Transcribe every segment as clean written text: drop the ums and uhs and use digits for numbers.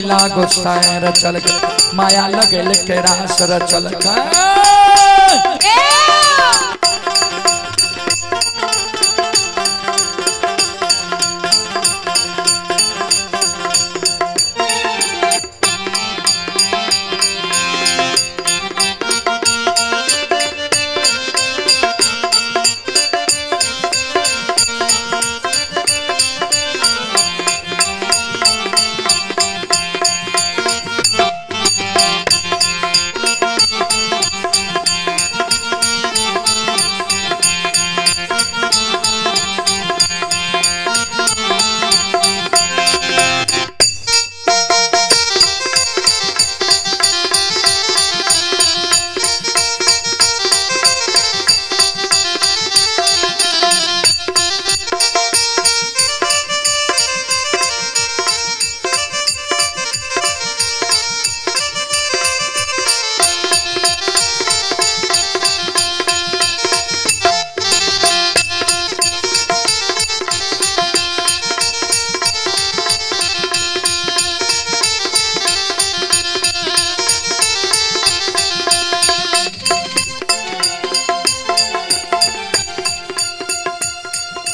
गोसाई रचल के माया लगल के रास रचल के।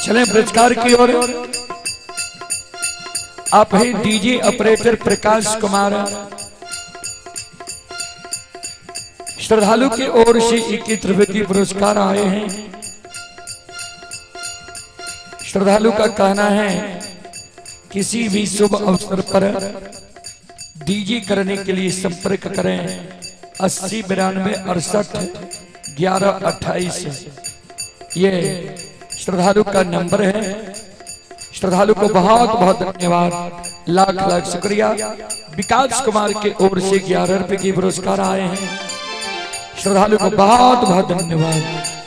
चलें पुरस्कार की ओर। आप ही डीजे ऑपरेटर प्रकाश कुमार श्रद्धालु की ओर से 21 रुपए की पुरस्कार आए हैं। श्रद्धालु का कहना है किसी भी शुभ अवसर पर डीजे करने के लिए संपर्क करें 80 92 68 11 28। ये श्रद्धालु का नंबर है। श्रद्धालु को बहुत बहुत धन्यवाद, लाख लाख शुक्रिया। विकास कुमार के ओर से 11 रुपए की पुरस्कार आए हैं। श्रद्धालु को बहुत बहुत धन्यवाद,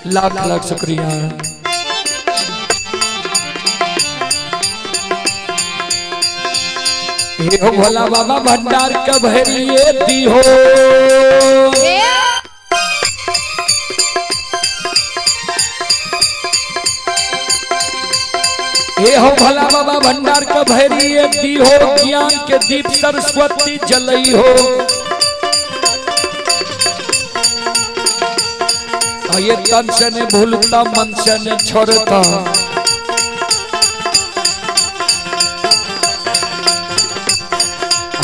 लाख लाख शुक्रिया। हे हो भोला बाबा भंडार के भरिए दी हो। हे हो भोला बाबा भंडार के भरिए दी हो, ज्ञान के दीप सरस्वती जलई हो। ये तन से ने भूलता मन से ने छोड़ता,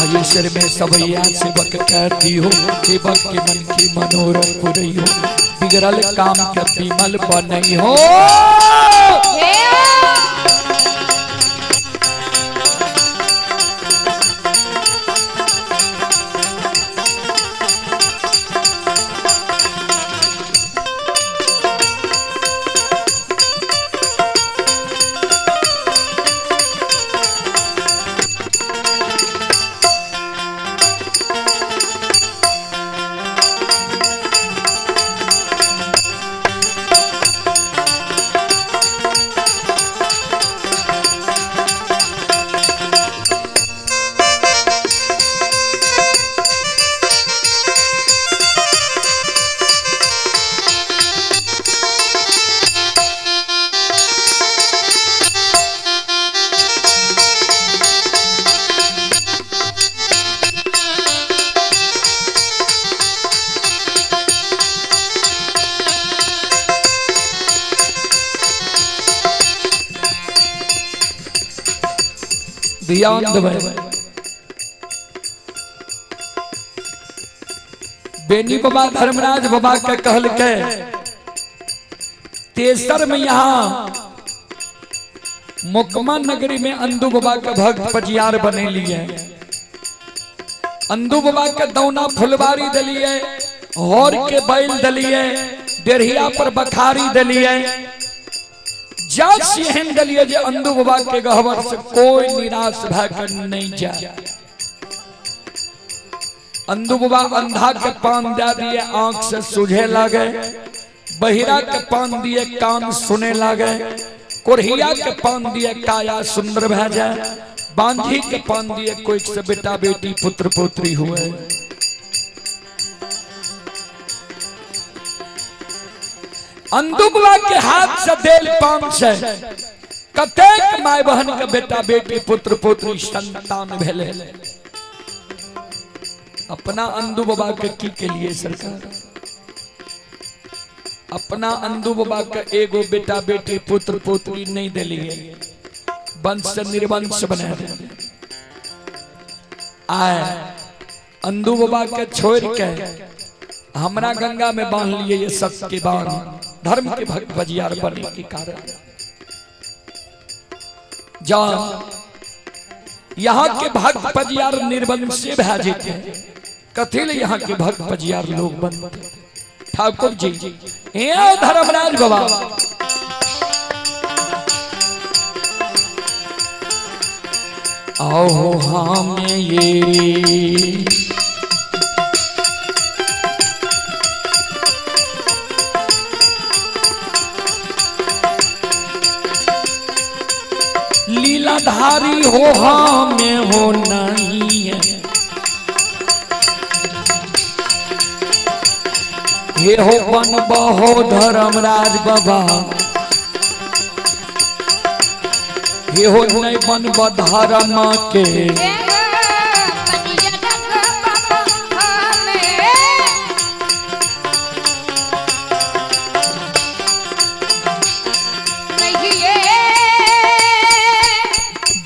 ये सिर में सबैया सेवक कहती हो, सेवक के मन की मनोरथ पुरई हो, बिगड़ल काम के बिमल बनई हो। ध्यान देबै। बेनी बाबा धर्मराज बाबा के कहल के तेसर में यहाँ मोकमा नगरी में अंदू बाबा के भक्त पजियार बने लिए। अंदू बाबा के दौना फुलवारी दिलिए, हौर के बैल दिलिए, डेढ़िया पर बखारी दिलिए, जात एहन दिलिए जे अंदू बाबा के गहवर से कोई निराश भय कर नहीं जाए। अंदू बाबा अंधा के पान दे दिए, आंख से सूझे लागे, बहिरा के पान दिए, कान सुने लागे, कोढ़िया के पान दिए, काया सुंदर भय जाए, बांझी के पान दिए, कोई से बेटा बेटी पुत्र पुत्री हुए। अंदू बाबा के हाथ से देल पान से कतेक my बहन के बेटा बेटी पुत्र पुत्री संतान भेले। अपना अंदू बाबा के की के लिए सरकार? अपना अंदू बाबा के एगो बेटा बेटी पुत्र पुत्री नहीं दिलिए, वंश से निर्वंश बना दे। आए अंदू बाबा के छोड़ के हमरा गंगा में बांध लिए ये सत्य के बांध, धर्म के भक्त बजियार बने के कारण। जा यहाँ के भक्त पजियार निर्वंशे भै जेते, कथी ले यहाँ के भक्त पजियार लोग बनते? ठाकुर जी हे धर्मराज बाबा, आओ हमें ये लीलाधारी हो हमें हो नहीं है। हे हो बन बहो धर्मराज बाबा, हे हो नहीं बन धर्म के।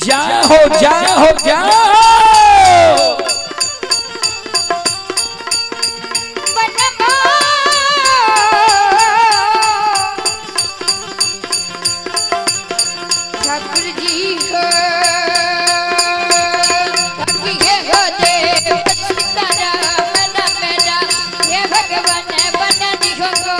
जय हो जय हो जय। ठाकुर जी हो हो देव सीताराम राम राम, हे भगवान बना दिखो।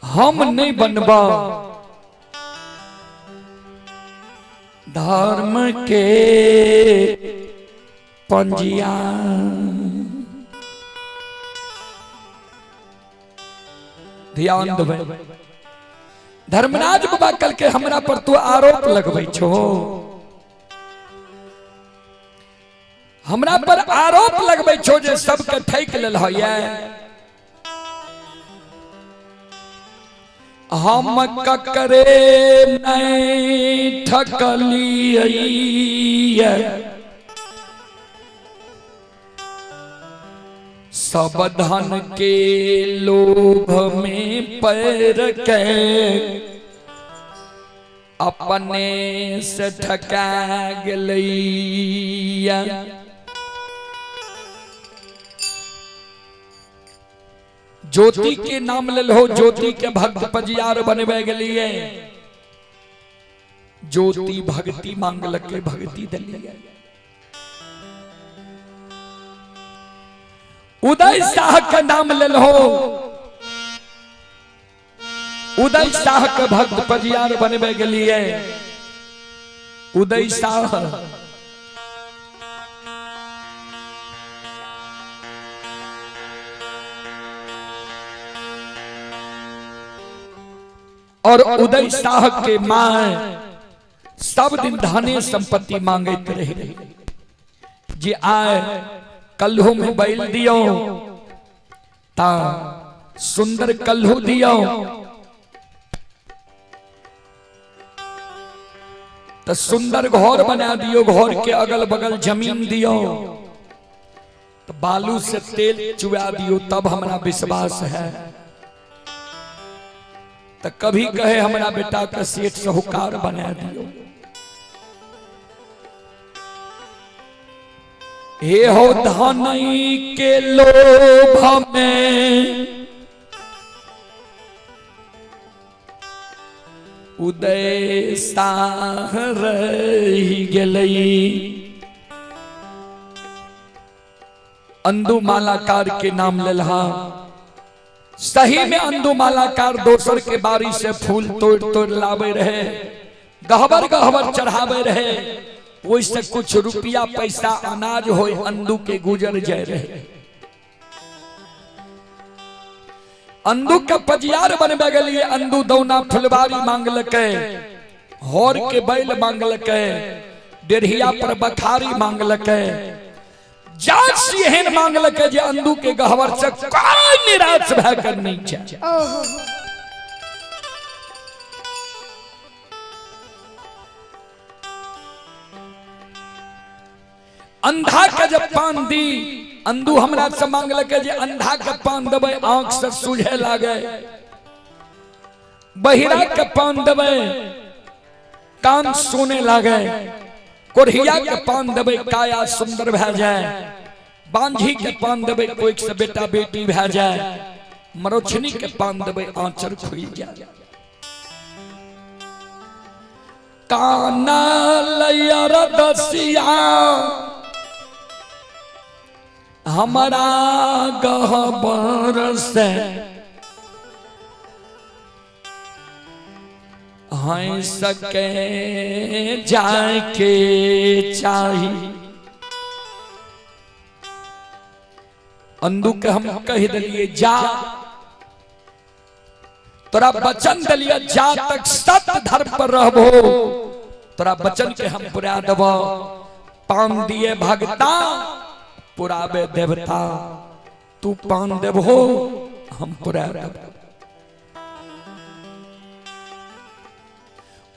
हम नहीं बनबा धर्म के पंजिया। ध्यान देबै, धर्मराज बाबा कल के हमरा पर तू आरोप लगबै छो, हमरा पर आरोप लगबै छो जे सबके ठकि लेल होइए। हम ककरे नहीं ठकलियै, सब धन के लोभ में पैर के अपने से ठका गेलैया। ज्योति के नाम लेल हो, ज्योति के भक्त पजियार बनबे गेलिए, ज्योति भक्ति मांगलक के भक्ति दिलिए। उदय शाह के नाम लेल हो, उदय शाह के भक्त पजियार बनबे गेलिए। उदय शाह और उदय शाह के मां सब दिन धने संपत्ति मांगते रहे, जे आए कल्हू में बैल दियो ता सुंदर कल्हू दियो, त सुंदर घर बना दियो, घर के अगल बगल जमीन दियो, तो बालू से तेल चुआ दियो, तब हमरा विश्वास है। तो कभी कहे हमरा बेटा का सेठ साहूकार बना दियो। हे हो धन के लोभ में उदय शाह रहि गेलई। अंदू मालाकार के नाम लेलहा, सही में अंदू मालाकार दोसर के बारी से फूल तोड़ तोड़ लावे रहे, गहबर गहबर चढ़ावे रहे। ओहिसँ कुछ रुपया पैसा अनाज होय अंदू के गुजर जाय रहे। अंदू के पजियार बनबे गेलिए। अंदू दौना फुलबारी मांगलकै, हर के बैल मांगलकै, डेढ़िया पर बखारी मांगलकै, जात एहन मांगलकै जे अंदू के गहवर से कोई निराश भए कर नहीं छै। ओहो। अंधा के जब पान दी, अंदू हमरा से मांगलकै जे अंधा के पान देबै आंख से सूझे लागे, बहिरा के पान देबै कान सुने लागे, कोढ़िया के पान देबै काया सुंदर भए जाए, बांझी के पान देबै कोई से बेटा बेटी भए जाए, मरोछनी के पान देबै आंचर खुलि जाए। काना लयर दसिया हमारा गहबर से हंस सके जाए के चाही। अंदू के हम कह दिलिए जा, तोरा वचन दिलिए जा तक सत्य धर्म पर रहबो तोरा वचन के हम पुरा देबो। पान दिए भगता पुराबे देवता, तू पान देबहो हम पुरा देबो।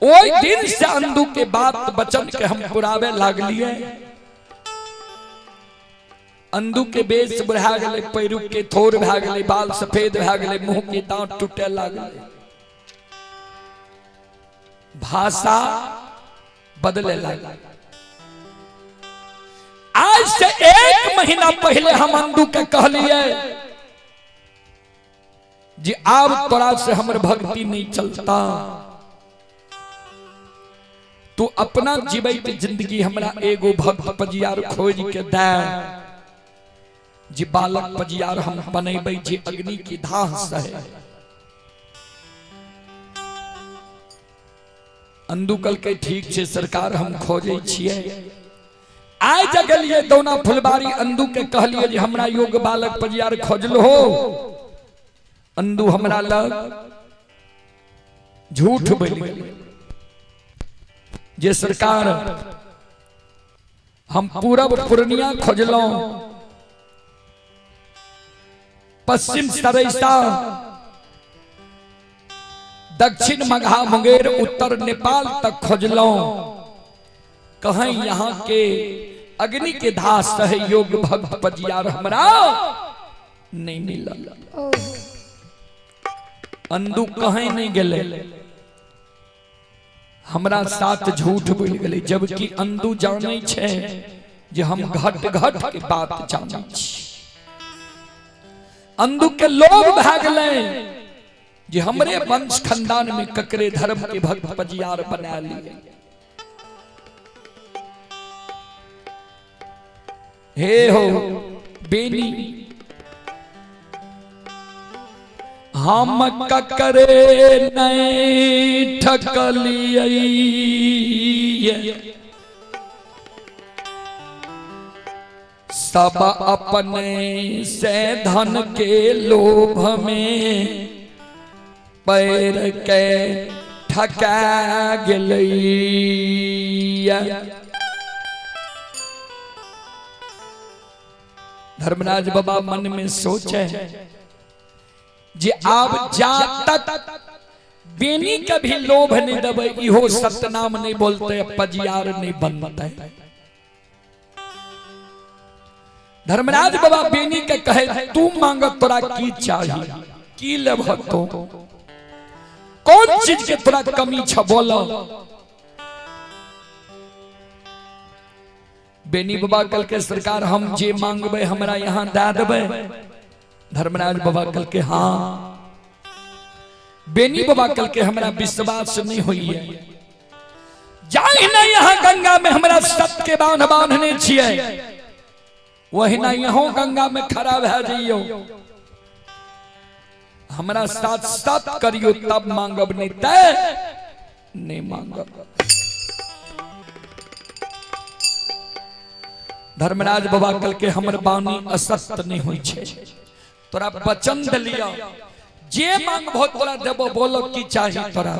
ओहि दिन से अंदू के बात वचन के हम पुरावे लागलिए। अंदू के बेस बढ़ा गेलै, पैरू के थोर भए गेलै, बाल सफेद भए गेलै, मुंह के दांत टूटे लागलै, भाषा बदले लागल। आज से 1 महीना पहले हम अंदू के कहलिए जे आब तोरा से हमर भक्ति नहीं चलता, तू अपना जीवैत जिंदगी हमरा एगो भक्त पजियार खोज के दे जे बालक पजियार हम बनेबै जे अग्नि की धाह सहे। अंदू कहलकै ठीक छै सरकार हम खोजै छियै। आइ जगलिए दौना फुलबारी, अंदू के कहलिए जे हमरा योग बालक पजियार खोजलो हो। अंदू हमरा लग झूठ बोलि गेलै जे सरकार हम पूरब पूर्णिया खोजलहुं, पश्चिम सरैसा, दक्षिण मघा मुंगेर, उत्तर नेपाल तक खोजलहुं, कहीं यहाँ के अग्नि के धास सहयोग भक्त पजियार हमरा नहीं मिलल। अंदू कहीं नहीं गेले, हमरा साथ झूठ बोल गेलै, जबकि अंदू जानै छै जे हम घट घट के बात जानै छी। अंदू के लोभ भए गेलै जे हमरे वंश खानदान में ककरे धर्म के भक्त पजियार बना लिए। हे हो बेनी हम ककरे नहीं ठकलिए, सब अपने से धन के लोभ में पैर के ठका गेलै। धर्मराज बाबा मन में सोचे जे आब जा तक बेनी के भी लोभ नहीं देबै, इहो सतनाम नहीं बोलते, पजियार नहीं बनते। धर्मराज बाबा बेनी के कहे तू मांग तोरा की चाही, की लेबह तो, कौन चीज के तोरा कमी छ बोल। बेनी बाबा कल के सरकार हम जे मांगबे हमरा यहाँ दे देबै। धर्मराज बाबा कल के हाँ। बेनी बाबा कल के हमरा विश्वास नहीं होई है, जाहि ना यहाँ गंगा में हमरा सत के बांध बांधने छियै, वही ना यहाँ गंगा में खड़ा भए जइयो, हमरा साथ साथ करियो तब मांगब, नहीं तय नहीं मांगब। धर्मराज बाबा कल के हमर बानी असत्य नहीं हुई छे। तोरा वचन दिलियो, जे मांगबो तोरा देबो, बोलो की चाही तोरा।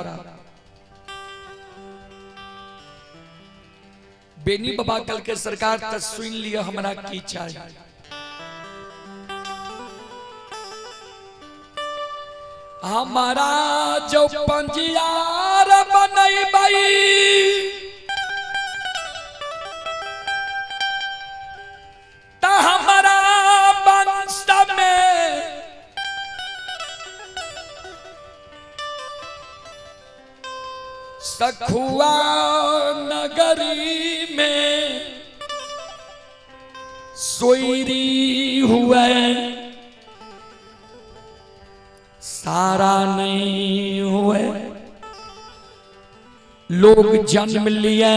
बेनी बाबा कल के सरकार त सुन लियो हमरा की चाही। हमारा जो पंजियार बनैबै त हमारा वंश में सखुआ नगरी में सोईरी हुए, सारा नहीं हुए। लोग जन्म लिए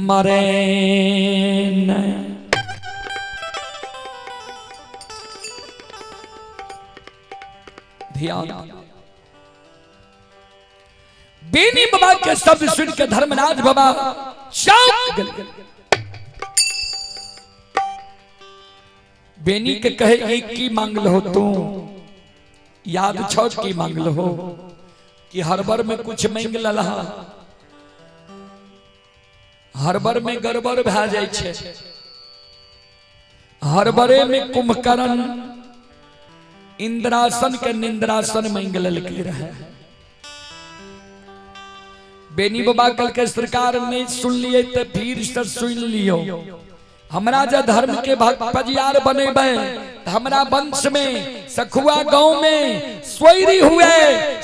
मरे नहीं। ध्यान, बेनी बाबा के शब्द सुन के धर्मराज बाबा चौंक गए। बेनी के कहे एक की मांगल हो तू, याद छो की मांगल हो कि हरबर में कुछ मांग ललहा, हरबर में गड़बड़ भए जाइ छै, हरबरे में कुंभकर्ण इंद्रासन के निंद्रासन मांग लेलकै रहे। बेनी बाबा कल के सरकार नहीं सुन लिए तो फिर से सुन लियो, हमरा जे धर्म के भक्त पजियार बनेबै त हमरा वंश में सखुआ गांव में सोयरी हुए,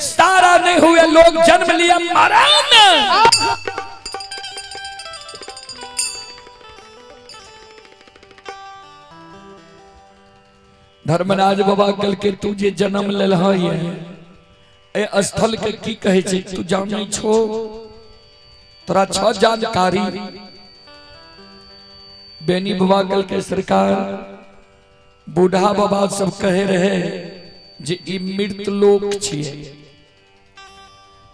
सारा नहीं हुए, लोग जन्म लिया मरा न। धर्मराज बाबा कल के तू जे जन्म लेल ए स्थल के की कहे छे तू जानै छो, तोरा छ जानकारी। बेनी बाबा कल के सरकार बूढ़ा बाबा सब कहे रहे जे ई मृत लोक छिए,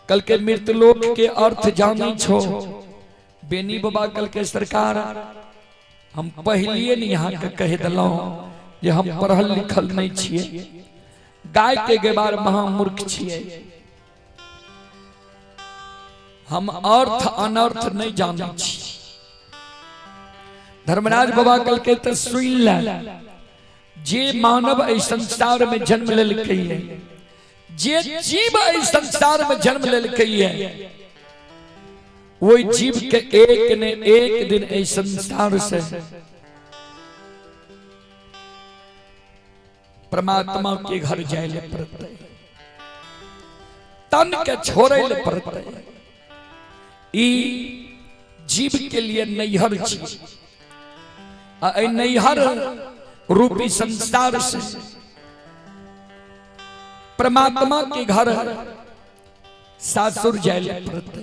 कल के मृत लोक के अर्थ जानै छो। बेनी बाबा कल के सरकार हम पहलिए ने यहाँ के कह दिलौं जे हम पढ़ल लिखल नहीं छिए, गाय के गेबार महामूर्ख छिए, हम अर्थ अनर्थ नहीं जानै छी। धर्मराज बाबा कल के तो सुन ले, जे मानव एहि संसार में जन्म लेलकै है, जे जीव एहि संसार में जन्म लेलकै है, वही जीव के एक ने एक दिन एहि संसार से परमात्मा के घर जाए ले पड़तै, तन के छोड़े ले पड़तै। ई जीव के लिए नैहर छी, आ एहि नैहर रूपी संसार से परमात्मा के घर सासुर जाए ले पड़तै।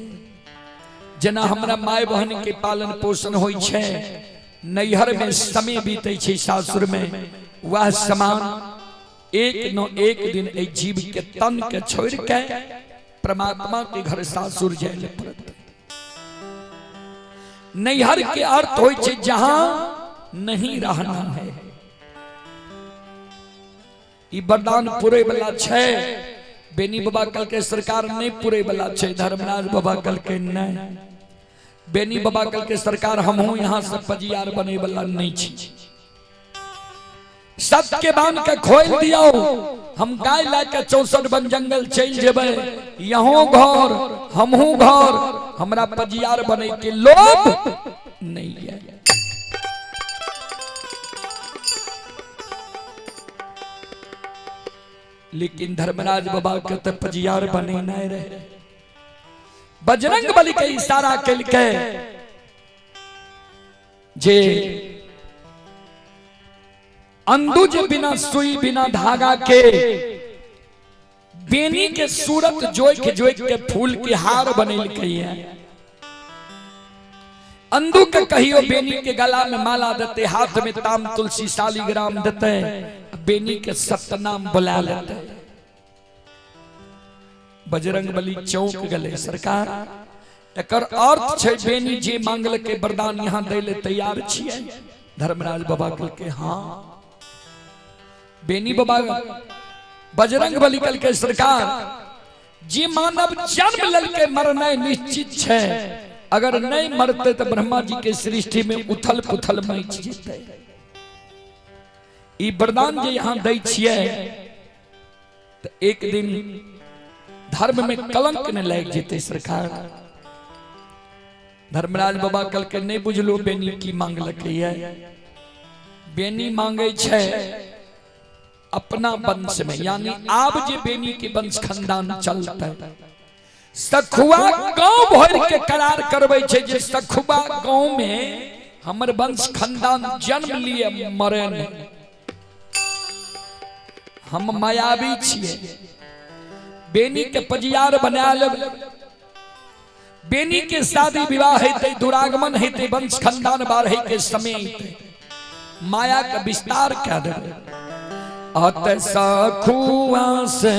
जेना हमरा my बहन के पालन पोषण होइ छै, नैहर में समय बीतै छै, सासुर में वह समान एक न एक दिन एहि जीव के तन के छोड़ के परमात्मा के घर सासुर जाए ले पड़तै। नैहर के अर्थ होइ छै जहां नहीं रहना है। ई वरदान पूरे वाला छै बेनी बाबा कल के सरकार नहीं पूरे वाला छै, धर्मराज बाबा कल के नहीं। बेनी बाबा कल के सरकार हमहू यहाँ से पजियार बने वाला नहीं छी, सत्य के बांध के खोल दियो, हम गाय ला के 64 वन जंगल चल जेबै, यहों घर हमहू घर, हमरा पजियार बने के लोभ नहीं है। लेकिन धर्मराज बाबा के तो पजियार बने नहीं रहे। बजरंग बली के इशारा कलके जे अंदुज बिना सुई बिना धागा के बेनी के सूरत जोइक जोइक के फूल के हार बनेलकै है। अंदू के कहियो बेनी के गला में माला देते, हाथ में ताम तुलसी शालिग्राम देते, बेनी के सतनाम बुला लेते। बजरंग बली चौंक गले, सरकार एकर अर्थ छै बेनी जे मांगलकै वरदान यहाँ दै ले तैयार छियै। धर्मराज बाबा कहलकै हाँ। बेनी बाबा बजरंग बली कहलकै सरकार जे मानव जन्म ललकै मरनाइ निश्चित छै, अगर नहीं मरते तो ब्रह्मा जी के सृष्टि में उथल पुथल मच जेतै। ई वरदान जे यहाँ दै छियै तो एक दिन धर्म में कलंक ने लागि जेतै सरकार। धर्मराज बाबा कहलकै नहीं बुझलो बेनी की मांगलकै ये। बेनी मांगे छै अपना वंश में, यानी आब जे बेनी के वंश खानदान चलते सखुआ गांव भर के करार करबै छै जे सखुआ गांव में हमर वंश खानदान जन्म लिए मरे नहीं, हम मायावी छियै। बेनी के पजियार बना लेबै, बेनी के शादी विवाह हेतै, दुरागमन हेतै, वंश खानदान बाढ़े के समय अयतै, माया के विस्तार कए देबै। अत सखुआ से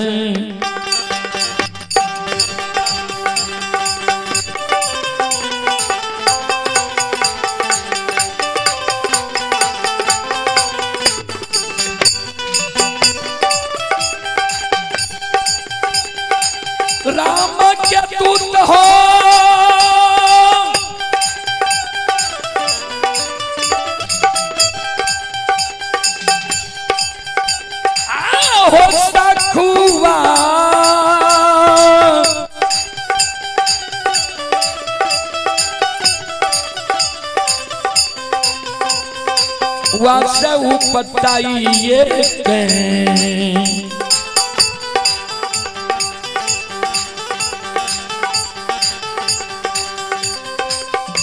राम के दूत हो हो सखुआ वासे उपटाइए के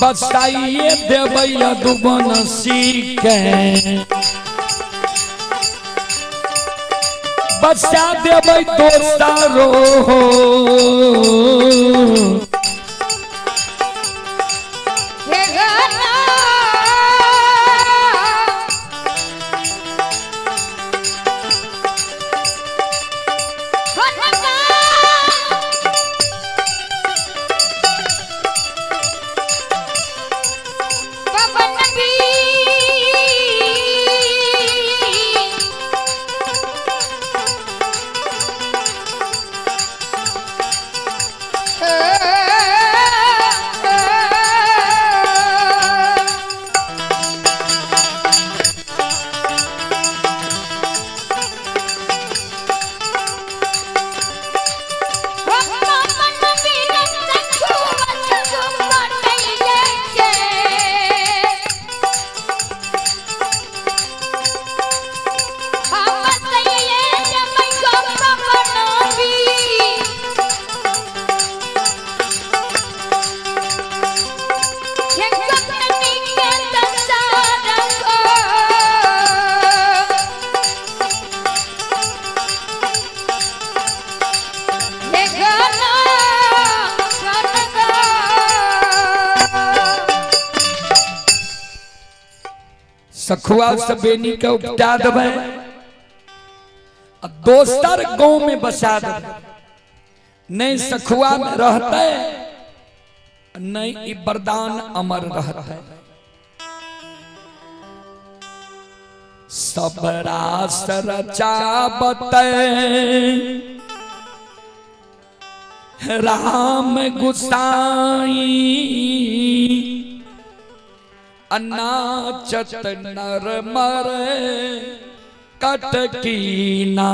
बसाइए देबै यदुवंशी के, बसा देबै दोसरो हे गाना पवन भी सखुआ से बेनी के उपटा देबै आ दोसर गांव में बसा देबै। नहीं सखुआ में रहते, नहीं ई वरदान अमर रहते। सब रास रचाबते राम गुसाई, अनाचत नर मर कटकी ना।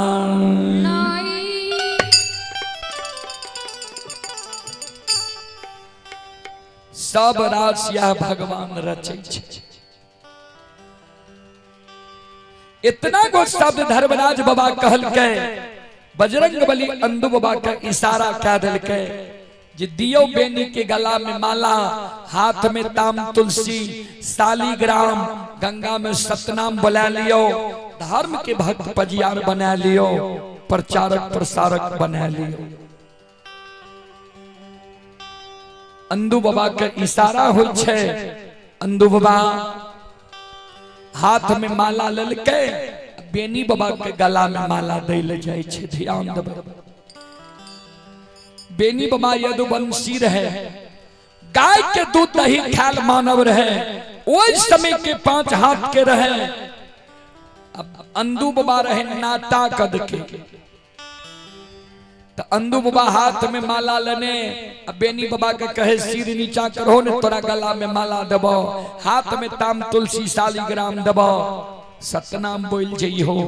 सब रास यह भगवान रचै छै। इतना गो शब्द धर्मराज बाबा कहलकै, बजरंग बली अंदू बाबा के इशारा कह दिलकै जे दियो बेनी के गला में माला, हाथ में ताम तुलसी, शालीग्राम, गंगा में सतनाम बुला लियो, धर्म के भक्त पजियार बना लियो, प्रचारक प्रसारक बना लियो। अंदू बाबा के इशारा होइ छै, अंदू बाबा हाथ में माला लेलकै, बेनी बाबा के गला में माला दै ले जाइ छै। ध्यान देबै, बेनी बाबा यदुवंशी रहे, गाय के दूध दही खायल मानव रहे, ओहि समय के 5 हाथ के रहे। अब अंदू बाबा रहे नाता कद के, तो अंदू बाबा हाथ में माला लेने, अब बेनी बाबा के कहे सिर नीचा करो ने तोरा गला में माला देबो, हाथ में ताम तुलसी शालिग्राम देबो, सतनाम बोल जइहो।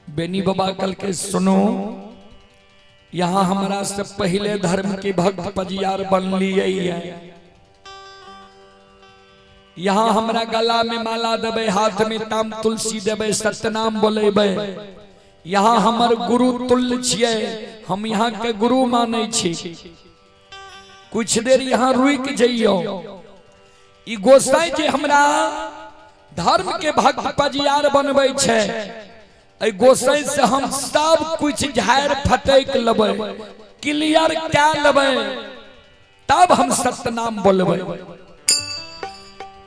बेनी बाबा कल के सुनो, यहाँ हमरा से पहले धर्म के भक्त पजियार बन लिए है, यहाँ हमरा गला में माला देबे, हाथ में ताम तुलसी देबे, सतनाम बोलेबे, यहाँ हमर गुरु तुल्य छियै, हम यहाँ के गुरु मानै छी, कुछ देर यहाँ रुक जइयो। ई गोसाई जे हमरा धर्म के भक्त पजियार बनबै छै, एहि गोसाई से हम सब कुछ झाड़ि फटैक लेबै, क्लियर कए लेबै, तब हम सतनाम बोलबै।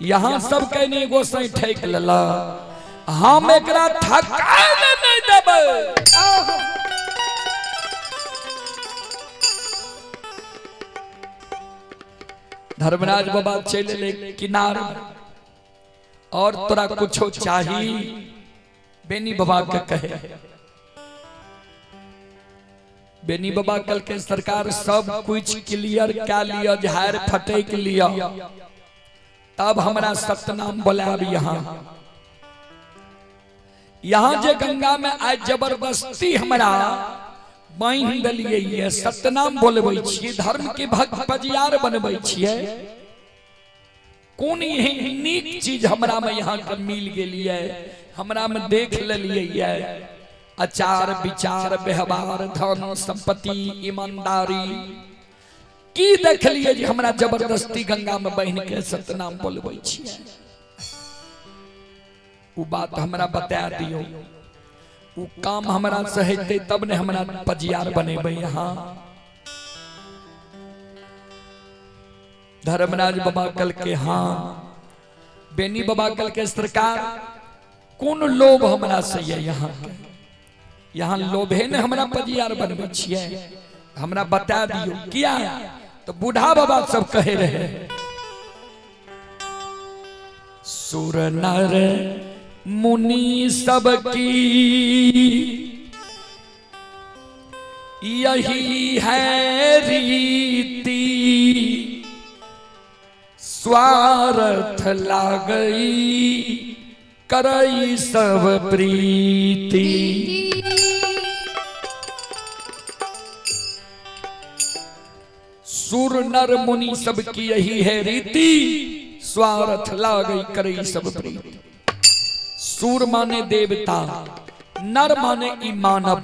यहाँ सब के नहीं गोसाई ठेक लेला, हम एकरा थकाय नहीं देबै। धर्मराज बाबा चलि एलै किनार, और तोरा कुछो चाही? बेनी बाबा के कहे। बेनी बाबा कल के सरकार सब कुछ क्लियर क्या लिया, झाड़ फटैक लिया, तब हमरा सतनाम बोलाब। यहाँ यहाँ जे गंगा में आज जबरदस्ती हमरा बान्हि देलियै ये, सतनाम बोलबै छियै, धर्म के भक्त पजियार बनबै छियै, कोन एहन नीक चीज हमरा में यहाँ के मिल गेलियै, हमरा में देख लेलियै ये, आचार विचार व्यवहार धन संपत्ति ईमानदारी की देखलियै जे हमरा जबरदस्ती गंगा में बहिन के सतनाम बोलबै छियै? उ बात हमरा बता दियौ, उ काम हमरा से हेतै तब ने हमरा पजियार बनेबै। यहाँ धर्मराज बाबा कल के हाँ, बेनी बाबा कल के सरकार कोन लोभ हमरा से ये, यहाँ के यहाँ लोभे ने हमरा पजियार बनबै छियै, हमरा बता दियौ किया? तो बूढ़ा बाबा सब कहे रहे, सुर नर मुनि सबकी यही है रीति, स्वार्थ लागई करई सब प्रीति। सुर नर मुनि सबकी यही है रीति, स्वार्थ लागई करई सब प्रीति। सुर माने देवता, नर माने ई मानव,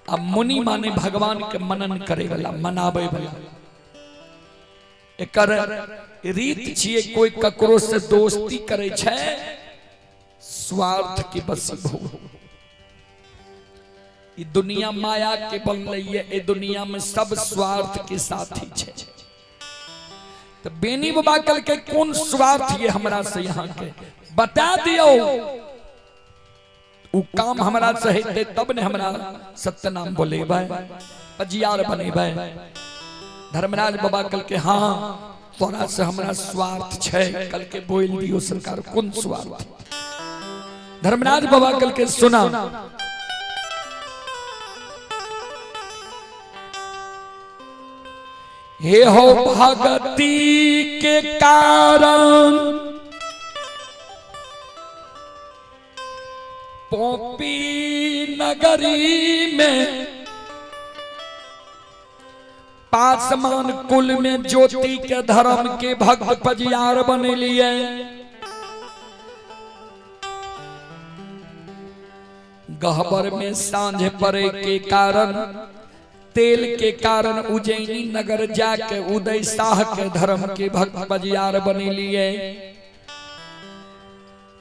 आ मुनि माने भगवान के मनन करे वाला, मनावे वाला। एकर रीत छियै कोई ककरो से दोस्ती करे छै स्वार्थ के बस हो। ई दुनिया माया के बनलै ये, ए दुनिया में सब स्वार्थ के साथी छै। तो बेनी बाबा कल के कोन स्वार्थ ये हमरा से यहाँ के बता दियो, उ काम हमरा से हेतै तब ने हमरा सत्यनाम बोलेबै, पजियार बनेबै। धर्मराज बाबा कल के हाँ तोरा से हमरा स्वार्थ छै, कल के बोल दियो सरकार कोन स्वार्थ? धर्मराज बाबा कल के सुना, हे हो भगती के कारण पोपी नगरी में पासमान कुल में ज्योति के धर्म के भक्त पजियार बने लिए। गहबर में सांझ पड़े के कारण तेल के कारण उज्जैनी नगर जाके उदय शाह के धर्म के भक्त पजियार बने लिए।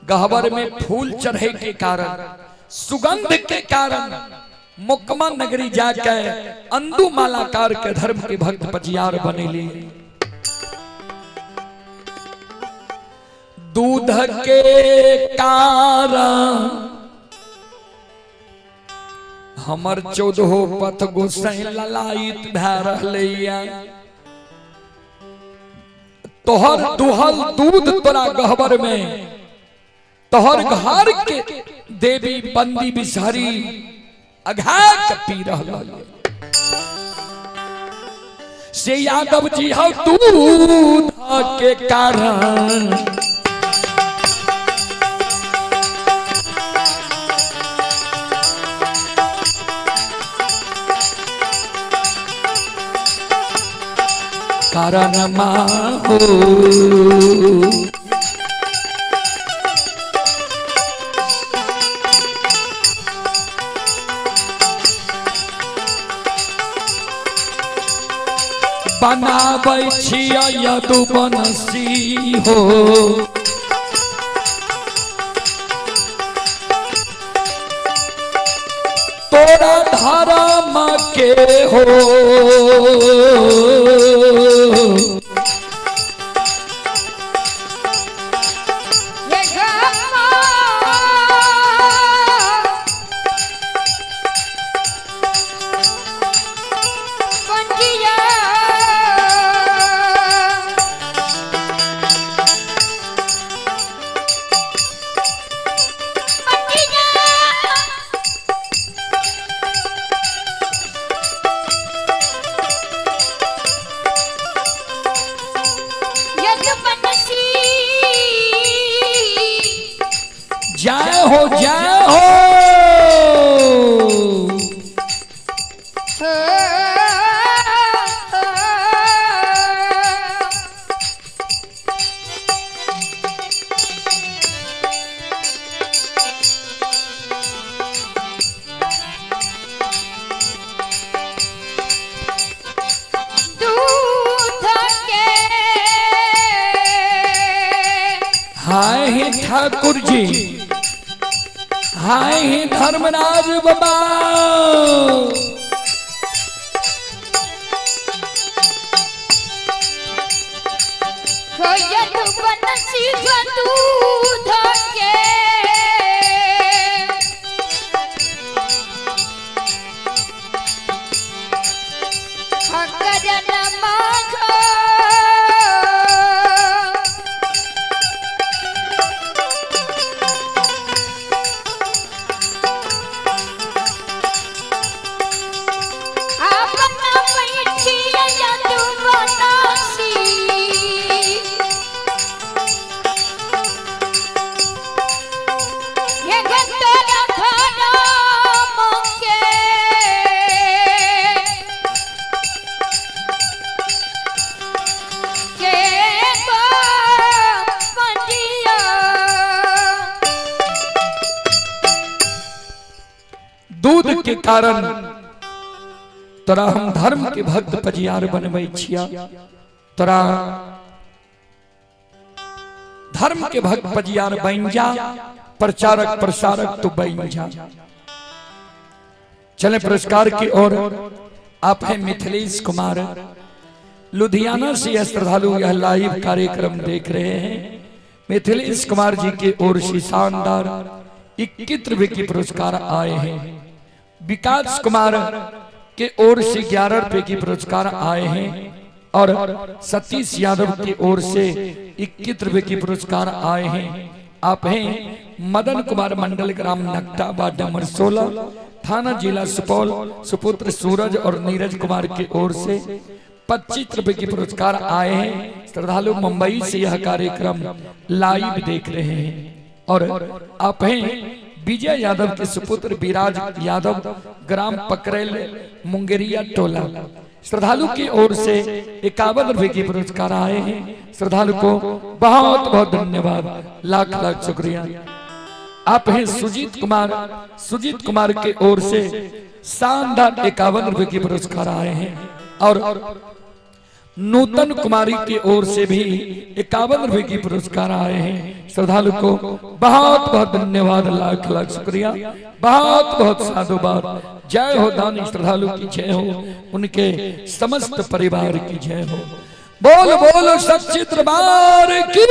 गहबर में फूल चढ़े के कारण सुगंध के कारण मुकमा नगरी जाके अंदू मालाकार के धर्म के भक्त पजियार बने लिए। दूध के कारण हमर चौदहो पथ गोसाई ललायित भए रहलैया। तोहर दुहल दूध तोरा गहबर में, तोहर घर के देवी बंदी बिसहरी अघा के पी रहल से यादव जी हौ दूध के कारण। कारण माहू बनाबै छियै यदुवंशी हो। तोरा धर्म के हो जय हो जय हो। दूध के हाय हे ठाकुर जी, हाय हे धर्मराज बाबा। यदुवंशी दूध के हकरन माघ अपना पैछी यदुवंशी ये तोरा धर्म के पंडिया। दूध के कारण तोरा हम धर्म के भक्त पजियार बनबै छिया। तोरा धर्म के भक्त पजियार बन जा, प्रचारक प्रसारक तो बन जा। चले पुरस्कार की ओर। आप हैं मिथिलेश कुमार, लुधियाना से यह श्रद्धालु यह लाइव कार्यक्रम देख रहे हैं। मिथिलेश कुमार जी की ओर से शानदार 21 रुपए की पुरस्कार आए हैं। विकास कुमार के ओर से 11 रुपए की पुरस्कार आए हैं और सतीश यादव की ओर से 21 रुपए की पुरस्कार आए हैं। आप हैं मदन कुमार मंडल, ग्राम नकटा, वार्ड नंबर 16, थाना जिला सुपौल, सुपुत्र सूरज और नीरज कुमार की ओर से 25 रुपए की पुरस्कार आए हैं। श्रद्धालु मुंबई से यह कार्यक्रम लाइव देख रहे हैं। और आप हैं विजय यादव के सुपुत्र विराज यादव, ग्राम पकरेल, मुंगेरिया टोला, श्रद्धालु की ओर से 51 रुपए की पुरस्कार आए हैं। श्रद्धालु को बहुत बहुत धन्यवाद, लाख लाख शुक्रिया। आप हैं सुजीत कुमार, सुजीत कुमार के ओर से शानदार 51 रुपए की पुरस्कार आए हैं। और नूतन कुमारी की ओर से भी 51 रुपए की पुरस्कार आए हैं। श्रद्धालु को बहुत बहुत धन्यवाद, लाख लाख शुक्रिया, बहुत बहुत साधुवाद। जय हो दानी श्रद्धालु की जय हो, उनके समस्त परिवार की जय हो। बोल बोल सच्चे दरबार की।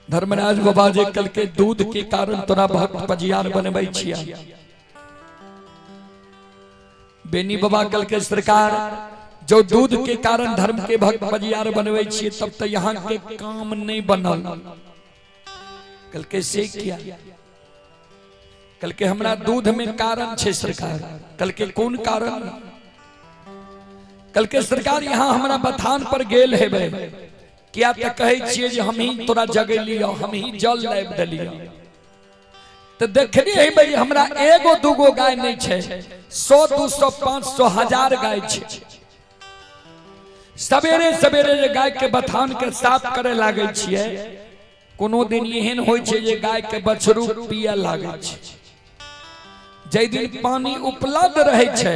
धर्मराज बाबा जे कल के दूध के कारण तोरा भक्त पजियार बनबै छिया। बेनी बाबा कल के सरकार जो दूध के कारण धर्म के भक्त पजियार बनबै छिए तब तो यहाँ के काम नहीं बनल। कल के से किया? कल के हमरा दूध में कारण छे सरकार। कल के कौन कारण? कल के सरकार यहाँ हमरा बथान पर गेल हेबे किया त कहै छियै जे हम ही तोरा जगेलियो, हम ही जल लाबि देलियो। तो देखली हेबे हमरा एगो दूगो गाय नहीं छे, 100 200 500 1000 गाय छे। सवेरे सवेरे जे गाय के बथान के साफ करे लागे छियै, कोनो दिन एहन होइ छै जे गाय के बछरू पिए लागे छै। जै दिन पानी उपलब्ध रहै छै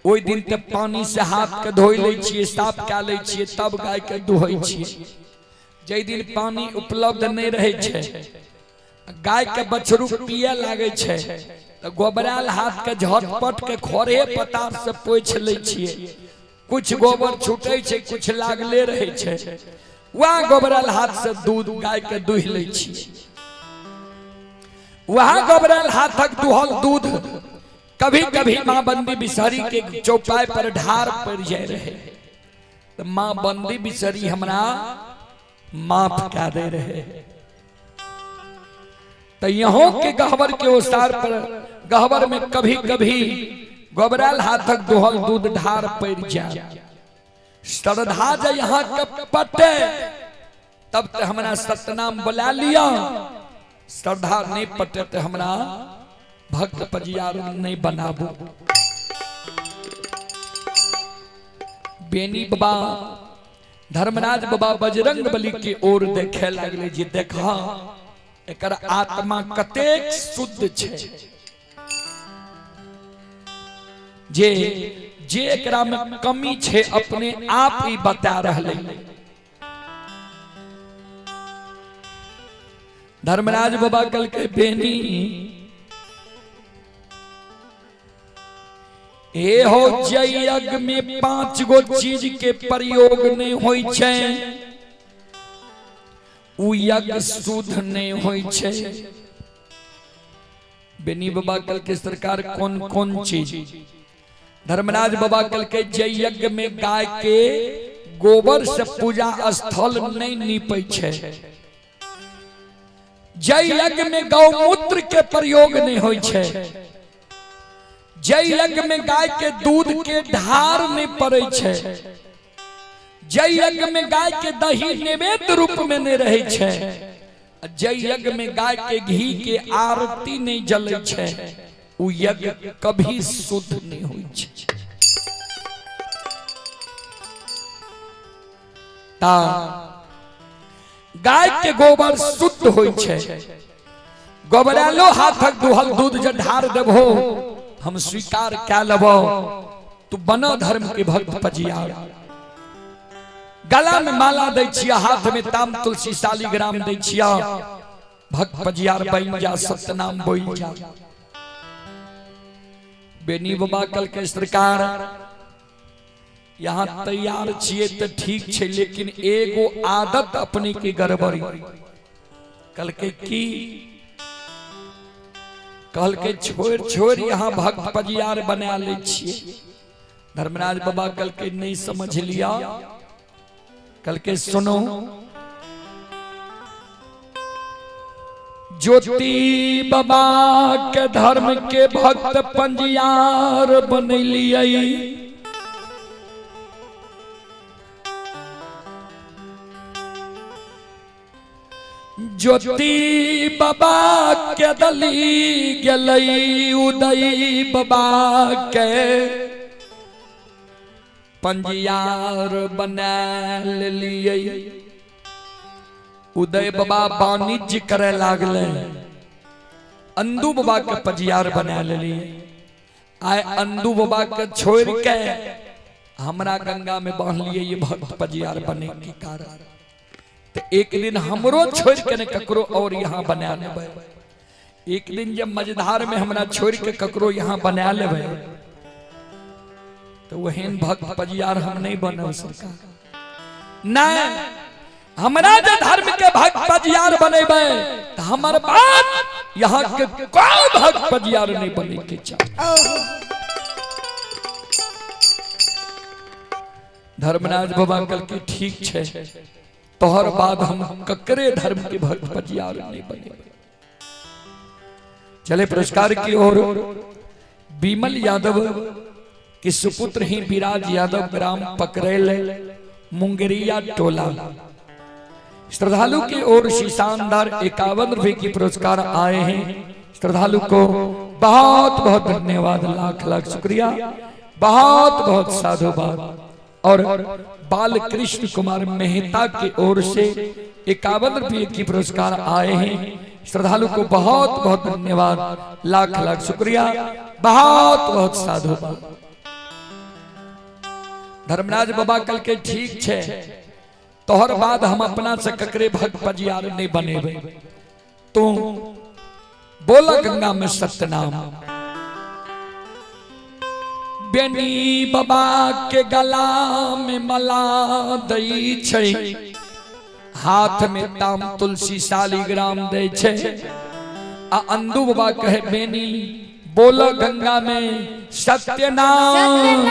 ओहि दिन ते पानी से हाथ के धोइ लै छियै, साफ कए लै छियै, तब गाय के दुहै छियै। जै दिन पानी उपलब्ध नहीं रहै छै, गाय के बछरू पिए लागे छै, तऽ गोबरायल हाथ के झटपट के खड़े पतार से पोछि लै छियै। कुछ गोबर छूटे छै, कुछ लागले रहै छै, वएह गोबरायल हाथ से दूध गाय के दुहि लै छियै। वएह गोबरायल हाथक दुहल दूध कभी कभी माँ बंदी बिसहरी के चौपाई पर ढार पड़ जाए रहे, तो माँ बंदी बिसहरी हमरा माफ कह दे रहे। तो यहाँ के गहबर के ओसार पर गहबर में कभी कभी गोबरायल हाथक दुहल दूध ढार पड़ जाए। श्रद्धा जे यहाँ के पटे तब तो हमरा सतनाम बुला लिया, श्रद्धा नहीं पटे तो हमरा भक्त पजियार नहीं बनाबू। बेनी बाबा धर्मराज बाबा बजरंग बली के ओर देखे लागले जे देखा एकर आत्मा कतेक शुद्ध छे, जे जे एकरा में कमी छे अपने आप ही बता रहले। धर्मराज बाबा कल के बेनी ए हो जयज्ञ में 5 गो चीज के प्रयोग नहीं होई छे, उ यज्ञ शुद्ध नहीं होई छे। बेनी बाबा कल के सरकार कौन कौन चीज? धर्मराज बाबा कल के जय यज्ञ में गाय के गोबर से पूजा स्थल नहीं नीपै छे, जय यज्ञ में गौमूत्र के प्रयोग नहीं होई छे, जय यज्ञ में गाय के दूध के ढार नहीं पड़े छे, जय यज्ञ में गाय के दही नैवेद्य रूप में नहीं रहे छे, जय यज्ञ में गाय के घी के आरती नहीं जले छे, उ यज्ञ कभी शुद्ध नहीं होई छे। ता गाय के गोबर शुद्ध होई छे, गोबरालो हाथक दुहल दूध जे ढार देबो हम स्वीकार कै लेबो, तू बनो धर्म के भक्त पजियार। गला में माला दै छिया, हाथ में ताम तुलसी शालिग्राम दै छिया, भक्त पजियार बन जा, सतनाम बोल जा। बेनी बाबा कल के सरकार यहाँ तैयार छिए तो ठीक छे, लेकिन एगो आदत अपने के गड़बड़ी। कल के की? कल के छोड़ छोड़ यहाँ भक्त पजियार बना ले छिए। धर्मराज बाबा कल के नहीं समझ लिया, कल के सुनो ज्योति बाबा के धर्म के भक्त पंजियार बनलिए, ज्योति बाबा के दली गेलई उदय बाबा के पंजियार बना लिए। उदय बाबा वाणिज्य करे लागले, अंदू बाबा के पंजियार बना लिए। आए अंदू बाबा के छोड़ के हमरा गंगा में बांध लिए ये भक्त पंजियार बने के कारण। तो एक दिन हमरो छोड़ के ने ककरो और यहाँ बना लेबै, एक दिन जब मझधार में हमरा छोड़ के ककरो यहाँ बना लेबै तो वहन भक्त पजियार हम नहीं बनब सरकार। नहीं हमरा जे धर्म के भक्त पजियार बनेबै त हमर बात यहाँ के कोई भक्त पजियार नहीं बने के चाही। धर्मराज बाबा कल के ठीक छै, तोहर बाद हम ककरे धर्म के भक्त पजियार नहीं बने। चले पुरस्कार की ओर। बीमल यादव के सुपुत्र ही विराज यादव, ग्राम पकड़ेल, मुंगेरिया टोला। श्रद्धालु की ओर से शानदार 51 रुपए की पुरस्कार आए हैं। श्रद्धालु को बहुत बहुत धन्यवाद, लाख लाख शुक्रिया, बहुत बहुत साधुवाद। और बाल कृष्ण कुमार मेहता की ओर से 51 रुपए की पुरस्कार आए हैं। श्रद्धालु को बहुत बहुत धन्यवाद, लाख लाख शुक्रिया, बहुत बहुत साधुवाद। धर्मराज बाबा कल के ठीक छे, तोहर बाद हम अपना से ककरे भक्त पजियार नहीं बनेबे। तू बोला गंगा में सत्यनाम। बेनी बाबा के गला में मला दई छै, हाथ में ताम तुलसी शालिग्राम दे छै। आ अंदू बाबा कहे बेनी बोला गंगा में सत्यनाम।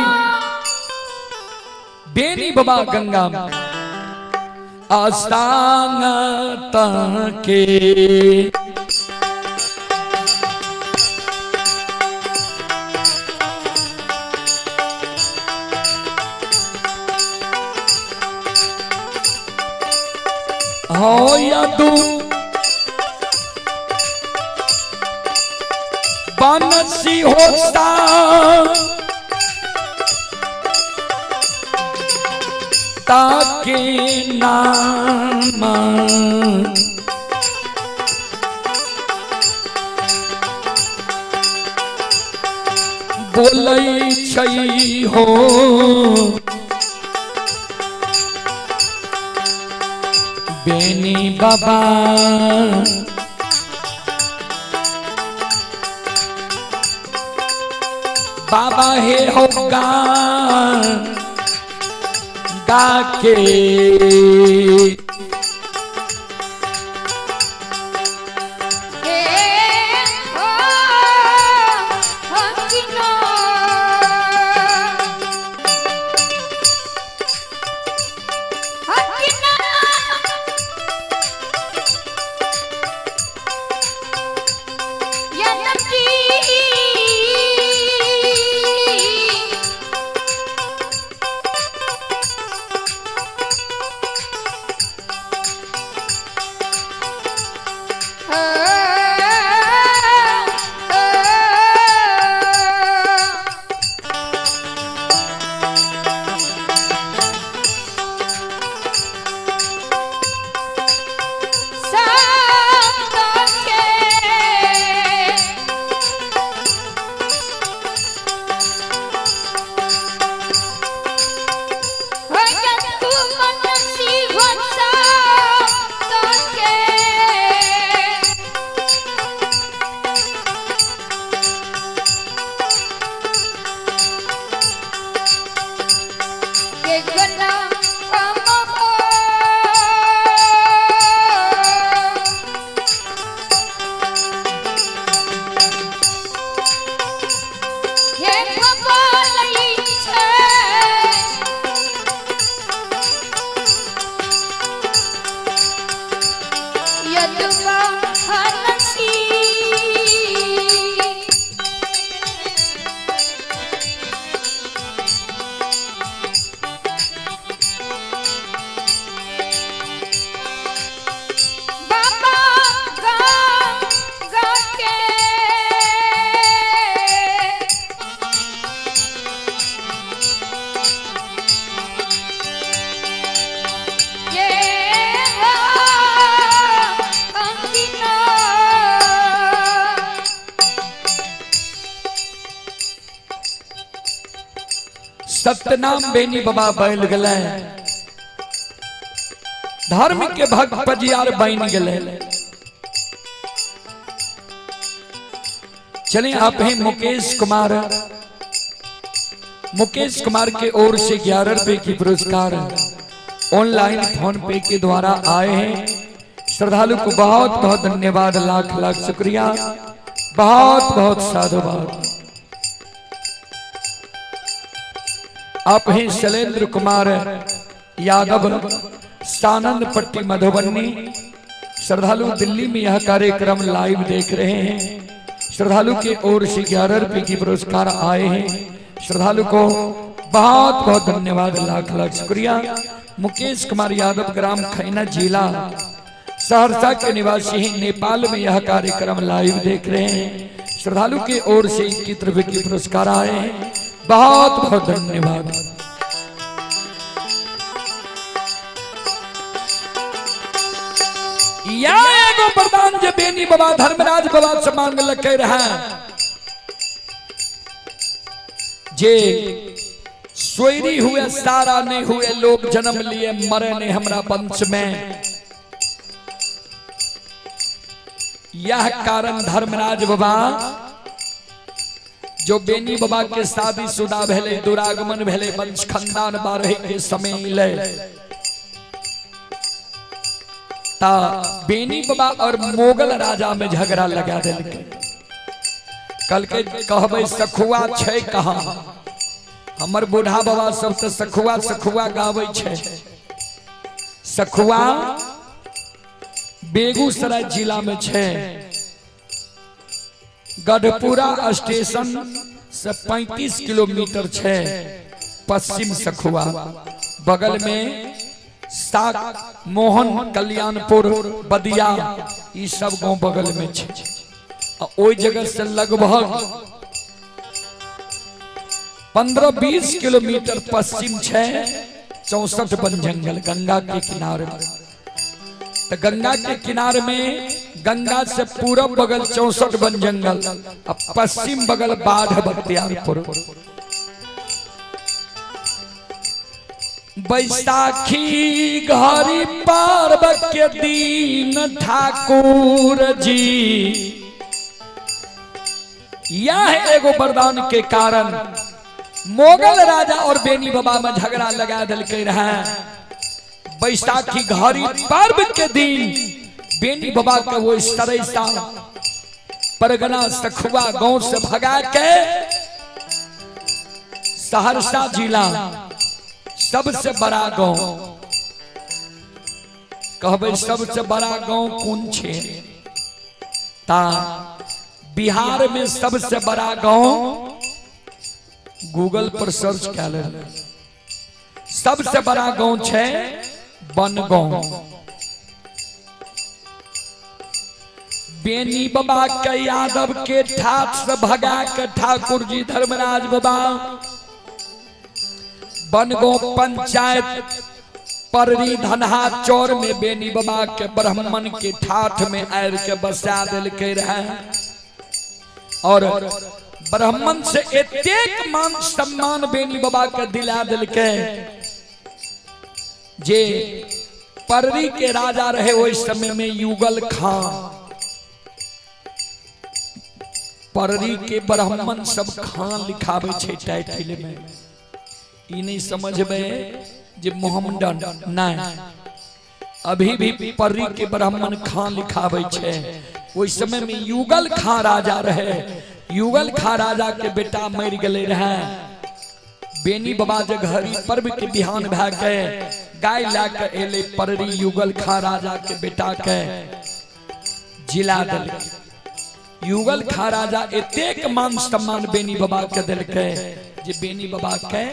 बेनी बाबा गंगा में आस्तांग के हो यदु बनसी होता ताके नाम बोलै छै हो। बेनी बाबा बाबा हे हो गा गा के हे हो हकिनो हकिना यदपि बाबा गा गा के ये हो अंगिना। सत्यनाम बेनी बाबा बैल गले, धर्म के भक्त पजियार बन गले। चलिए आप हैं मुकेश कुमार, मुकेश कुमार के ओर से 11 रुपए की पुरस्कार। ऑनलाइन फोन पे के द्वारा आए हैं। श्रद्धालु को बहुत बहुत धन्यवाद, लाख लाख शुक्रिया, बहुत बहुत साधुवाद। आप हैं शैलेंद्र कुमार यादव, सानंद पट्टी मधुबनी। श्रद्धालु दिल्ली में यह कार्यक्रम लाइव देख रहे हैं। श्रद्धालु के ओर से 11 रुपए की पुरस्कार आए हैं। श्रद्धालु को बहुत बहुत धन्यवाद, लाख लाख शुक्रिया। मुकेश कुमार यादव, ग्राम खैना, जिला सहरसा के निवासी हैं। नेपाल में यह कार्यक्रम लाइव देख रहे हैं। श्रद्धालु के ओर से 21 रुपए की पुरस्कार आए हैं। बहुत बहुत धन्यवाद। या एगो वरदान जे बेनी बाबा धर्मराज बाबा से मांग लके रहा, जे सोयरी हुए सारा नहीं हुए लोग जन्म लिए मरे नहीं हमरा वंश में। यह कारण धर्मराज बाबा जो बेनी बाबा के शादी शुदा भेले, दुरागमन भेले, वंश खानदान बारहे के समय ले ता बेनी बाबा और मोगल राजा में झगड़ा लगा देलकै। कल के कहबै सखुआ छै कहाँ, हमर बूढ़ा बाबा सब तो सखुआ सखुआ गाबै छै। सखुआ बेगूसराय जिला में छै, गढ़पुरा स्टेशन से 35 किलोमीटर छै पश्चिम सखुआ, बगल में साक मोहन कल्याणपुर बदिया ई सब गांव बगल में छै। आ ओहि जगह से लगभग 15-20 किलोमीटर पश्चिम छै 64 वन जंगल गंगा के किनारे में। तो गंगा के किनारे में गंगा से पूरब बगल 64 वन जंगल और पश्चिम बगल बाढ़ बख्तियारपुर। बैसाखी घड़ी पर्व के दिन ठाकुर जी, यह एगो वरदान के कारण मोगल राजा और बेनी बाबा में झगड़ा लगा दिलकै रहे। बैसाखी घड़ी पर्व के दिन बेनी बाबा के वो सरैसा परगना सखुआ गांव से भगा के सहरसा जिला सबसे बड़ा गांव कहबै, सबसे बड़ा गांव कोन छे? ता बिहार में सबसे बड़ा गांव गूगल पर सर्च कर ले, सबसे बड़ा गांव छे बनगांव। बेनी बाबा के यादव के ठाठ से भगा के ठाकुर जी धर्मराज बाबा बनगांव पंचायत पररी धनहा चौर में बेनी बाबा के ब्राह्मण के ठाठ में आयर के बसा दिलकै रहे और ब्राह्मण से एतेक मान सम्मान बेनी बाबा के दिला दिलकै जे पररी के राजा रहे ओहि समय में युगल खान। पररी के ब्राह्मण सब खान लिखावे छै टाइटिल में, ई नहीं समझबे जे मोहम्मदन नहीं, अभी भी पररी के ब्राह्मण खान लिखावे छै। ओहि समय में युगल खां राजा रहे, युगल खां राजा के बेटा मर गेले रहे। बेनी बाबा जे घड़ी पर्व के बिहान भए के गाय ला के एले पररी युगल खां राजा के बेटा के जिला देलकै। युगल खां राजा एतेक मान सम्मान बेनी बाबा के देलकै जे बेनी बाबा के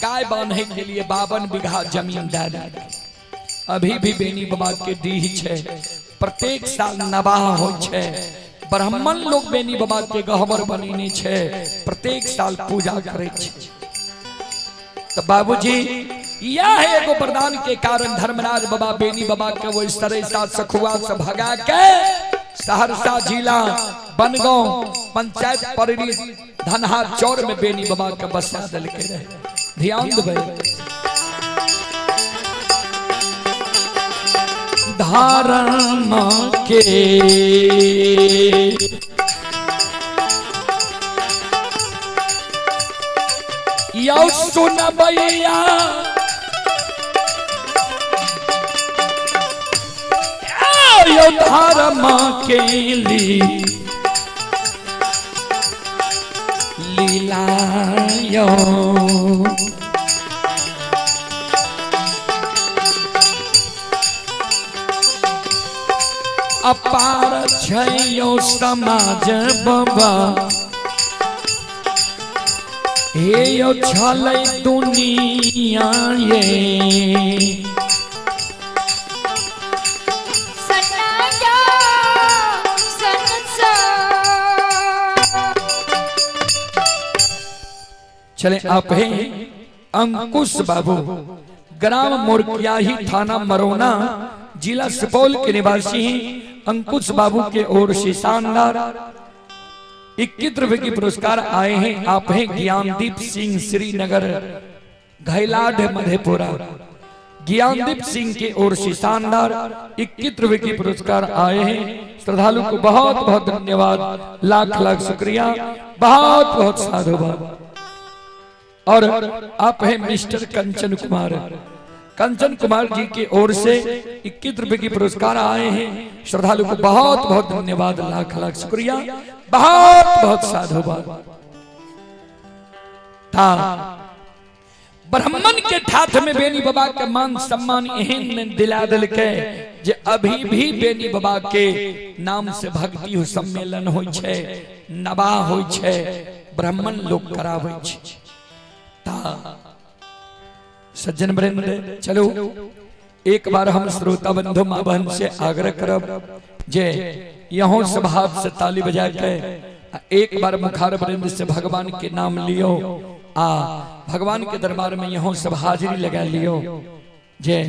गाय बांधे के लिए 52 बीघा जमीन दे देलकै। अभी भी बेनी बाबा के डीह छै, प्रत्येक साल नवाह होइ छै, ब्राह्मण लोग बेनी बाबा के गहबर बनेने छै, प्रत्येक साल पूजा करै छै। तो बाबूजी यह एगो वरदान के कारण धर्मराज बाबा बेनी बाबा के वो सरैसा सखुआ से भगा के सहरसा जिला बनगांव पंचायत पररी धनहा चौर में बेनी बाबा के बसा देलकै रहे। ध्यान देबै। धर्म के यौ सुनबैया यो धर्म के ली लीला यो। अपार छै यो समाज बाबा, हे यो छलै दुनिया ये। सनाया संसार। चले आप हैं अंकुश बाबू, ग्राम मोरकियाही, थाना मरोना, जिला सुपौल के निवासी हैं। अंकुश बाबू के ओर से शानदार 21 रुपए की पुरस्कार आए हैं। आप हैं ज्ञानदीप सिंह, श्रीनगर, घैलाढ़, मधेपुरा। ज्ञानदीप सिंह के ओर से शानदार 21 रुपए की पुरस्कार आए हैं। श्रद्धालु को बहुत बहुत धन्यवाद, लाख लाख शुक्रिया, बहुत बहुत साधुवाद। और आप हैं मिस्टर कंचन कुमार, कंचन कुमार जी की ओर से 21 रुपए की पुरस्कार आए हैं। श्रद्धालु को बहुत बहुत धन्यवाद, लाख लाख शुक्रिया, बहुत बहुत साधुवाद। था ब्राह्मण के ठाठ में बेनी बाबा के मान सम्मान एहन दिला दिल के जे अभी भी बेनी बाबा के नाम से भक्ति हो सम्मेलन होइ छै, नवाह होइ छै, ब्राह्मण लोग कराबै छै। ता सज्जन वृंद, चलो एक बार हम श्रोता बंधु माँ बहन से आग्रह करब जे यहों सब हाथ से ताली बजा के एक बार मुखार वृंद से भगवान के नाम लियो, आ भगवान के दरबार में यहों सब हाजिरी लगा लियो। जे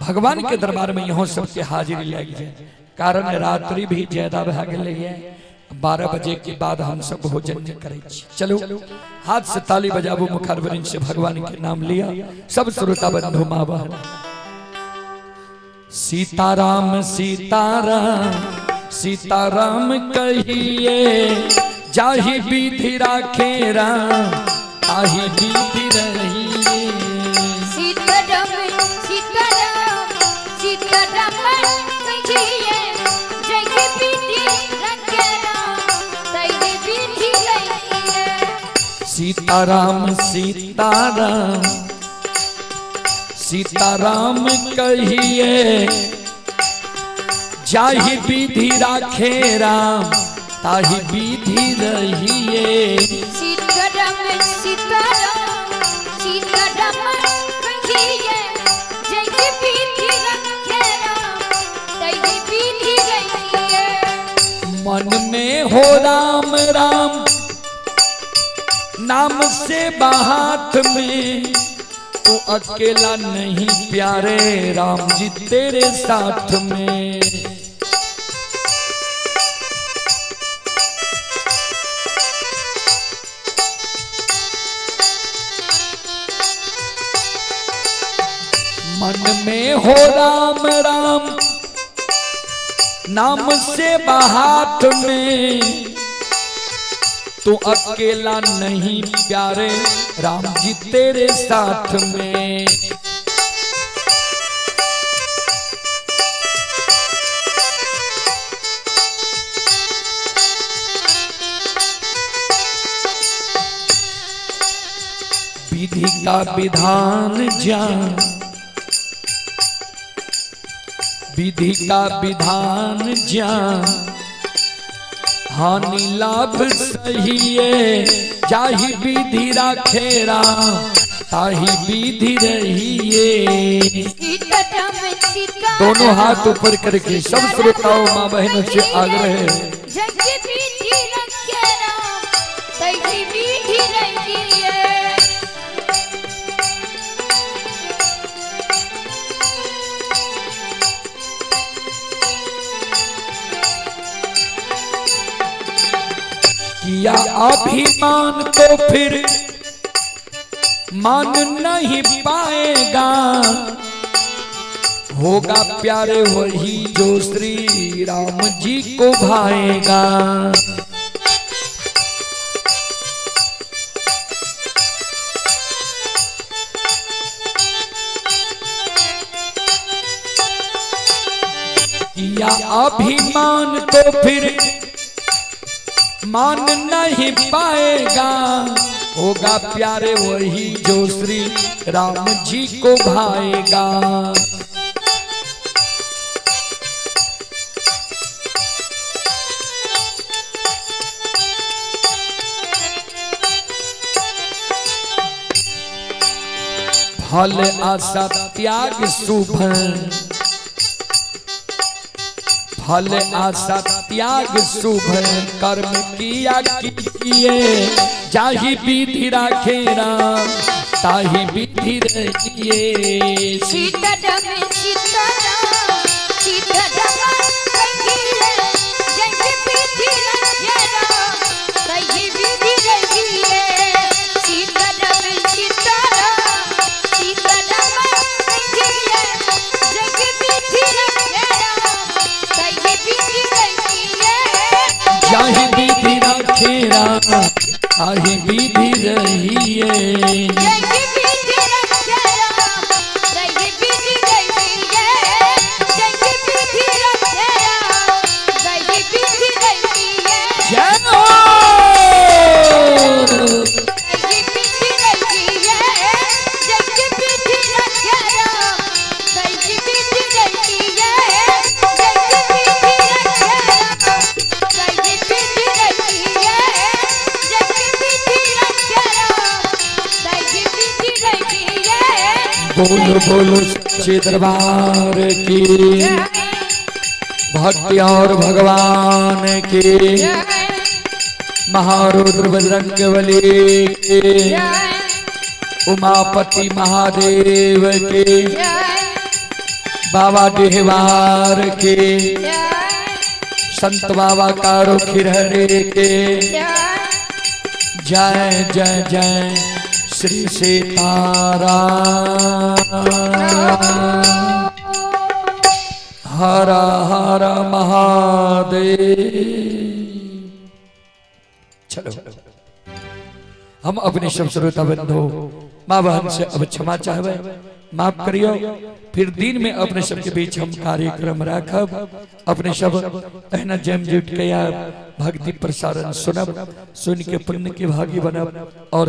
भगवान के दरबार में यहों सबके हाजिरी लग जाए, कारण रात्रि भी ज्यादा भा गेलै है, 12 बजे के बाद हम सब भोजन करै छी। चलो हाथ से ताली बजाबू, मुखार वृंद से भगवान के नाम लिया सब श्रोता बंधु माँ बहन। सीताराम सीताराम सीताराम कहिए, जाहि विधि राखे राम ताहि विधि रहिए। सीताराम सीताराम सीताराम कहिए, जय विधि रखे राम ताहि विधि रहिए। सीताराम सीताराम सीताराम कहिए, जाहि विधि राखे राम ताहि विधि रहिए। सीताराम सीताराम सीताराम कहिए, जय विधि रखे राम ताहि विधि रहिए। मन में हो राम राम नाम से हाथ में, तू अकेला नहीं प्यारे राम जी तेरे साथ में। मन में हो राम राम नाम से हाथ में, तू अकेला नहीं प्यारे राम जी तेरे साथ में। विधि का विधान जान, विधि का विधान जान, हानि लाभ सहिए, जाहि विधि राखे राम ताहि विधि रहिए। दोनों हाथ ऊपर करके सब श्रोताओं माँ बहनों से आग्रह है। जग विधि रखे राम ताहि विधि रहिए। किया अभिमान तो फिर मान नहीं पाएगा, होगा प्यारे वही जो श्री राम जी को भाएगा। किया अभिमान तो फिर मान नहीं पाएगा, होगा प्यारे वही जो श्री राम जी को भाएगा। फल आशा त्याग शुभ, फल आशा त्याग शुभ कर्म किया कीजिए, जाहि विधि राखे राम ताहि विधि रहिए। सीताराम सीताराम सीताराम कहिए, जग विधि रखे राम ताहि विधि रहिए। सीताराम सीताराम सीताराम कहिए, जग विधि रखे राम ताहि विधि रहिए। जाहि विधि राखे राम ताहि विधि रहिए। जग विधि रखे राम ताहि विधि रहिए। जग विधि रखे राम ताहि विधि रहिए। जय हो। ताहि विधि रहिए। जग विधि रखे राम ताहि विधि रहिए। जग विधि रखे राम ताहि विधि रहिए। जग विधि रखे राम ताहि विधि रहिए। बोलो बोलो सच्चे दरबार की, भक्ति और भगवान की, महारुद्र बजरंग बली के, उमापति महादेव के, बाबा देहवार के, संत बाबा कारो खिरहरे के, जय जय जय श्री सीताराम। हर हर महादेव। चलो हम अपने सब श्रोता बंधु माँ बहन से अब क्षमा चाहवे, माफ करियो। फिर दिन में अपने सबके बीच हम कार्यक्रम राखब, अपने सब एहना जम जुट के भक्ति प्रसारण सुनब, सुन के पुण्य के भागी बनब। और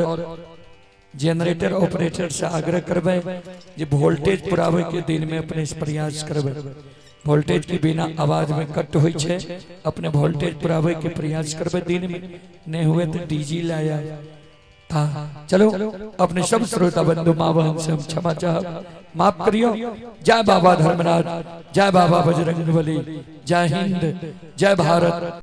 जनरेटर ऑपरेटर से आग्रह करबै जे वोल्टेज पुरावे के दिन में अपने प्रयास करबै। वोल्टेज के बिना आवाज में कट होइ छै, अपने वोल्टेज पुरावे के प्रयास करबै दिन में, नहीं हुए तो डीजी लाया था। चलो अपने सब श्रोता बंधु माँ बहन से हम क्षमा चाहब, माफ करियो। जय बाबा धर्मराज, जय बाबा बजरंगबली, जय हिंद, जय भारत।